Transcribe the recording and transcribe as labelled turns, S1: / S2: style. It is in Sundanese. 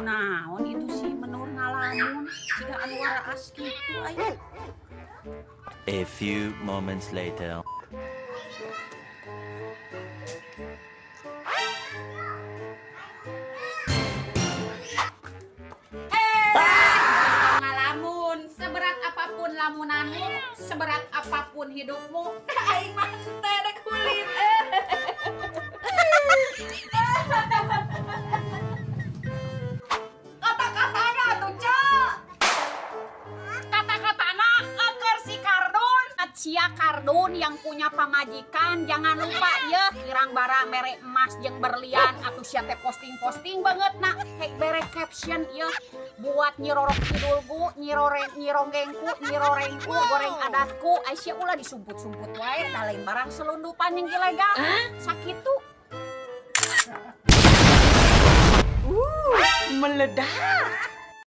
S1: Kunaon itu si Menur ngalamun siga anu waraas kitu aya.
S2: A few moments later.
S1: Ngalamun seberat apapun lamunanmu, seberat apapun hidupmu, aing mah teu rek kulit. Kata-katana tuh, Cek. Kata-katana eker si Kardun, sia Kardun yang punya pamajikan jangan lupa ya kirang bara mere emas jeung berlian atuh sia teh posting-posting banget nak hek bere caption ya buat Nyi Roro Kidulgu, Nyi Ronggengku, Nyi Rorengku, goreng adatku, ai sia ulah disumput-sumput wae da lain barang selundupan yang ilegal. Sakitu.
S3: Meledak.